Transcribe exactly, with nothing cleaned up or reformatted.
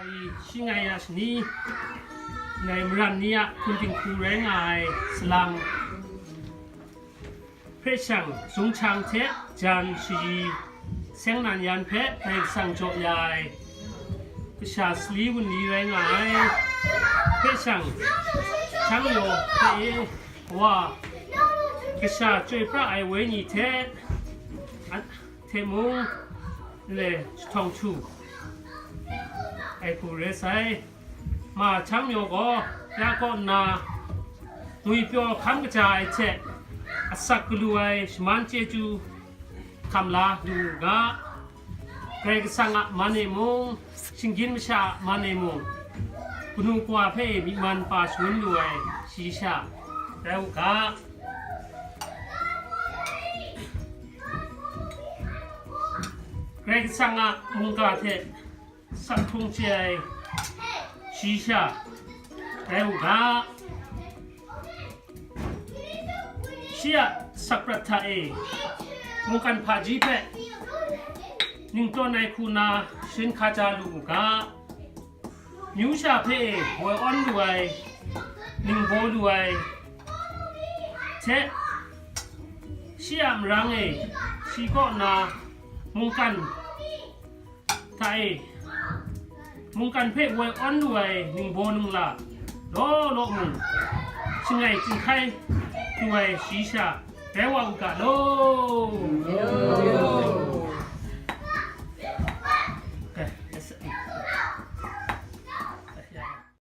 Shi ngai a shani, ngai maran ni a hpun dinghku rai nga ai salang hpe shang, zunghchang hte jan shayi seng nan yan hpe Karai Kasang jaw ya ai kasha sali wunli rai nga ai hpe shang, Hkyang Yaw hpe e, wa, kasha chyoi pra ai wenyi hte, a, hte mung le jahtawng htu ai hku rai sai. Ma Hkyang Yaw gaw ya kaw nna ngwipyaw hkam kaja ai hte asak galu ai shaman chyeju hkam la lu u ga, Karai Kasang a man e mung, shinggyim masha a man e mung, kanu kawa hpe myi man pa shangun lu ai shayi sha rai u ga. Karai Kasang a mungga hte sak hkrung chye ai shayi sha rai u ga. Shi a sakprat hta e mungkan hpaji hpe ningtawn ai hku na sharin hkaja lu u ga. Myu sha hpe e woi awn lu ai, ningbaw lu ai hte, shi a marang e shi kaw na mungkan hta e, mungkan hpe woi awn lu ai ningbaw ningla law law mung, shangai chyinghkai lu ai shayi sha rai wa u ga law.